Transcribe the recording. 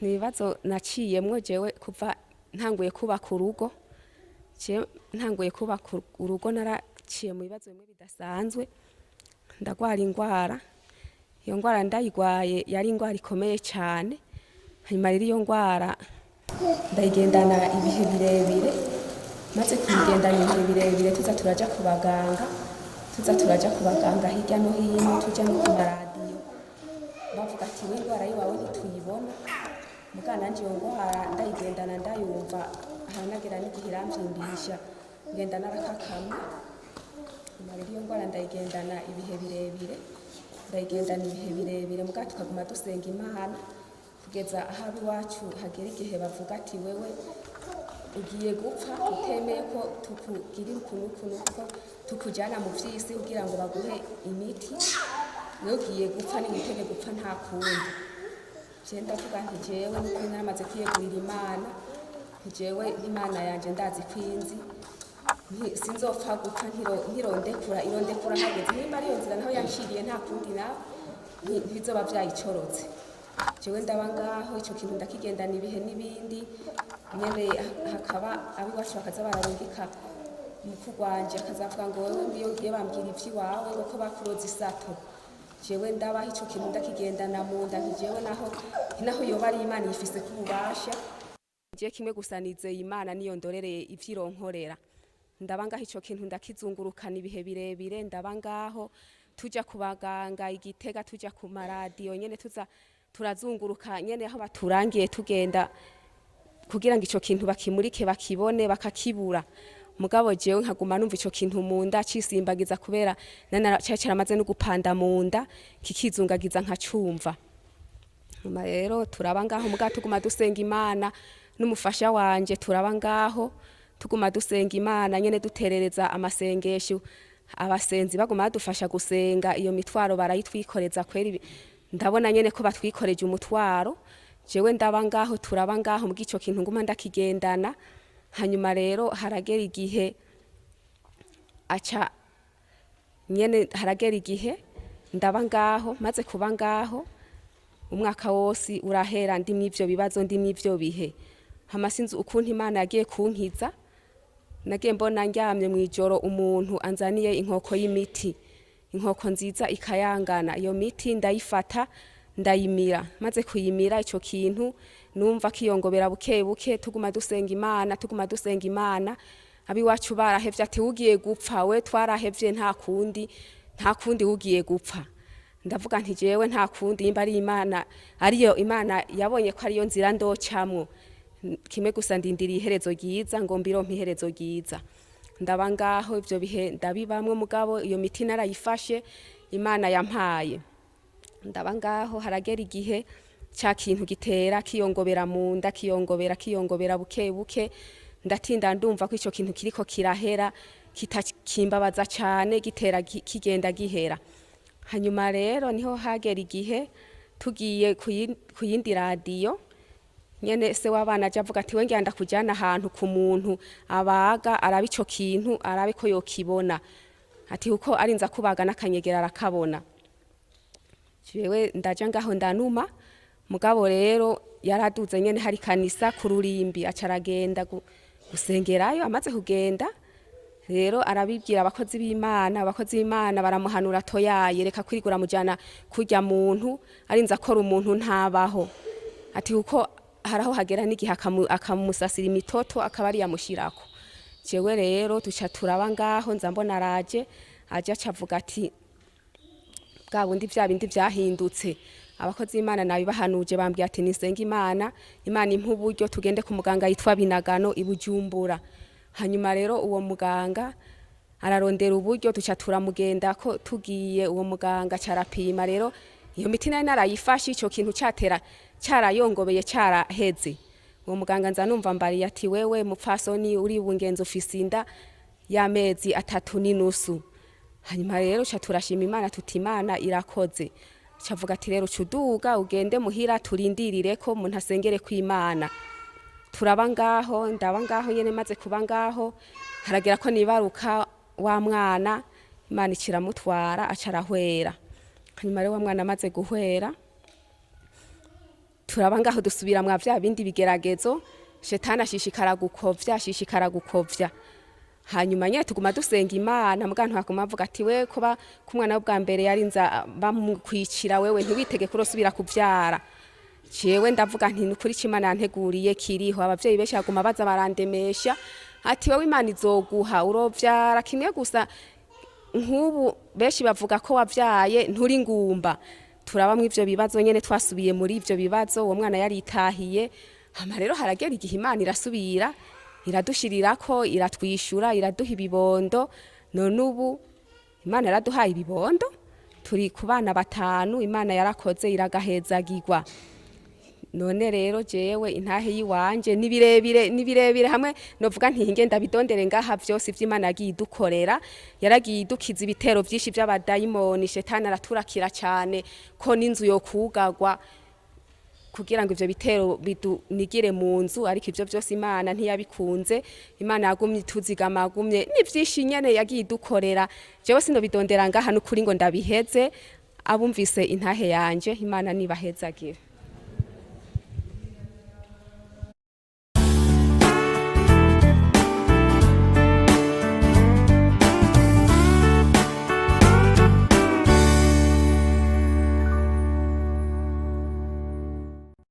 Ibibazo naciyemwo jewe kuva ntanguye kubaka urugo, jewe ntanguye kubaka urugo naraciye mu bibazo bimwe bidasanzwe, ndagwara ingwara. Iyo ngwara ndayigwaye yari ingwara ikomeye cane. Hanyuma rero iyo ngwara ndayigendana ibihe birebire. Maze kuyigendana ibihe birebire, tuza turaja ku baganga, tuza turaja ku baganga hirya no hino, tuja no ku maradiyo, bavuga ati: "We, ingwara yiwawe ntituyibona." Muga nanje iyo ngwara ndayigendana, ndayumva, haranagera n'igihe iramvyimbisha, ngenda narakakamye. Nyuma rero iyo ngwara ndayigendana ibihe birebire, ndayigendana ibihe birebire, muga tukaguma dusenga Imana kugeza aho iwacu hagera igihe bavuga ati: "Wewe ugiye gupfa utemeye ko tukugirira ukuntu ukuntu, ko tukujyana mu vy'isi kugira ngo baguhe imiti. Wewe ugiye gupfa, niwitege gupfa, nta kundi." Je ndavuga nti: "Jewe nukuri naramaze kwiyegurira Imana, nti jewe Imana yanje ndazi kwinzi, sinzopfa gupfa ntirondekura, irondekura hageze. Nimba ariyo nzira naho yanciriye, nta kundi, nawe ntibizoba vyayicorotse." Jewe ndaba ngaho, ico kintu ndakigendana ibihe n'ibindi nyene. Hakaba abiwacu bakaza bararungika mukuru wanje, akazavuga ngo: "Wewe ngiyo ngiye bambwira ivy'iwawe, ngo ko bakuroza isato." Jewe ndabaho, ico kintu ndakigendana mu nda, nti jewe naho yoba ari Imana yifise kububasha, je kimwe gusa nizeye Imana, niyo ndorereye ivyironkorera. Ndaba ngaho, ico kintu ndakizungurukana ibihe birebire. Ndaba ngaho, tuja ku baganga Igitega, tuja ku maradiyo nyene, tuza turazunguruka nyene aho baturangiye, tugenda kugira ngo ico kintu bakimurike, bakibone, bakakibura. Mugabo jewe nkaguma numva ico kintu mu nda cisimbagiza, kubera nana cari caramaze no gupanda mu nda, kikizungagiza nkacumva. Nyuma rero turaba ngaho, mugabo tuguma dusenga Imana n'umufasha wanje. Turaba ngaho, tuguma dusenga Imana nyene, duterereza amasengesho, abasenzi baguma badufasha gusenga. Iyo mitwaro barayitwikoreza kweri, ndabona nyene ko batwikoreje umutwaro. Jewe ndaba ngaho, turaba ngaho, muga ico kintu nguma ndakigendana. Hanyuma rero haragera igihe aca nyene, haragera igihe ndaba ngaho. Maze kuba ngaho, umwaka wose urahera ndi mw'ivyo bibazo, ndi mw'ivyo bihe. Hama sinzi ukuntu Imana yagiye kunkiza. Nagiye mbona ndyamye mw'ijoro umuntu anzaniye inkoko y'imiti, inkoko nziza ikayangana. Iyo miti ndayifata, ndayimira. Maze kuyimira, ico kintu numva kiyongobera buke buke. Tuguma dusenga Imana, tuguma dusenga Imana. Abiwacu barahevye ati: "Ugiye gupfa we, twarahevye, nta kundi, nta kundi, ugiye gupfa." Ndavuga nti: "Jewe nta kundi, nimba ari Imana, ariyo Imana yabonye ko ariyo nzira ndocamwo, kimwe gusa ndindiriye iherezo ryiza, ngo mbironke iherezo ryiza." Ndaba ngaho, ivyo bihe ndabibamwo, mugabo iyo miti narayifashe Imana yampaye. Ndaba ngaho, haragera igihe ca kintu gitera kiyongobera mu nda, kiyongobera, kiyongobera buke buke. Ndatinda ndumva ko ico kintu kiriko kirahera, kitakimbabaza cane, gitera kigenda gihera. Hanyuma rero niho hagera igihe tugiye kuyindi radiyo nyene, se w'abana aje avuga ati: "We, ngira ndakujyana ahantu ku muntu abaga, arabe ico kintu, arabe ko yokibona," ati kuko arinza kubaga n'akanyegera arakabona. Jewe ndaja ngaho, ndanuma. Mugabo rero yaraduze nyene, hari kanisa ku rurimbi, aca aragenda gusengerayo. Amaze kugenda rero arabibwira abakozi b'Imana. Abakozi b'Imana baramuhanura: "Toyaye, reka kwirigura mujana kurya muntu, arinze akora umuntu ntabaho," ati kuko haraho hagera n'igihe akamusasira imitoto, akaba ari yamushirako. Jewe rero duca turaba ngaho, nza mbona araje, aje aca avuga ati: "Bwa bundi vya bindi vyahindutse. Abakozi b'Imana nabibahanuje, bambwiye ati nisenga Imana, Imana impa uburyo tugende ku muganga yitwa Binagano i Bujumbura." Hanyuma rero uwo muganga ararondera uburyo, duca turamugenda ko. Tugiye, uwo muganga aca arapima. Rero iyo miti nari narayifashe, ico kintu catera carayongobeye, caraheze. Uwo muganga nza numva mbariye ati: "Wewe mupfasoni, uri bungenzi, ufise inda y'amezi 3.5." Hanyuma rero ca turashima Imana, tuti: "Imana irakoze." Cavuga ati: "Rero ucuduga ugende muhira, turindirire ko umuntu asengere kw'Imana." Turaba ngaho, ndaba ngaho nyene. Maze kuba ngaho, haragera ko nibaruka wa mwana, Imana ikiramutwara, aca arahwera. Hanyuma rero wa mwana amaze guhwera, Turaba ngaho, dusubira mwa vya bindi bigeragezo. Shetani ashishikara gukovya, ashishikara gukovya. Hanyuma nyene tuguma dusenga Imana, muga ntaguma avuga ati: "We kuba ku mwana bwa mbere yarinza bamukwicira, wewe ntiwitege kurosubira kuvyara." Jewe ndavuga nti: "Nukuri ico Imana yanteguriye kiriho." Abavyeyi benshi baguma baza barandemesha ati: "Wewe Imana izoguha, urovyara kimwe gusa." Nk'ubu benshi bavuga ko wavyaye nturi ngumba. Turabamwo ivyo bibazo nyene, twasubiye muri ivyo bibazo. Uwo mwana yaritahiye. Hama rero haragera igihe Imana irasubira iradushirirako, iratwishura, iraduha ibibondo. None ubu Imana yaraduhaye ibibondo, turi ku bana batanu. Imana yarakoze, iragahezagirwa. None rero jewe intahe yiwanje ni birebire, ni birebire, hamwe novuga nti ngenda bidondere ngaha vyose ivy'Imana yagiye idukorera. Yaragiye idukiza ibitero vyinshi vy'abadayimoni. Shetani araturakira cane ko n'inzu yo kugagwa kugira ngo ivyo bitero bidunigire mu nzu, ariko ivyo vyose Imana ntiyabikunze. Imana yagumye ituzigama, yagumye ni vyinshi nyene yagiye idukorera. Jewe sinobidondera ngaha n'ukuri ngo ndabiheze. Abumvise intahe yanje, Imana nibahezagire.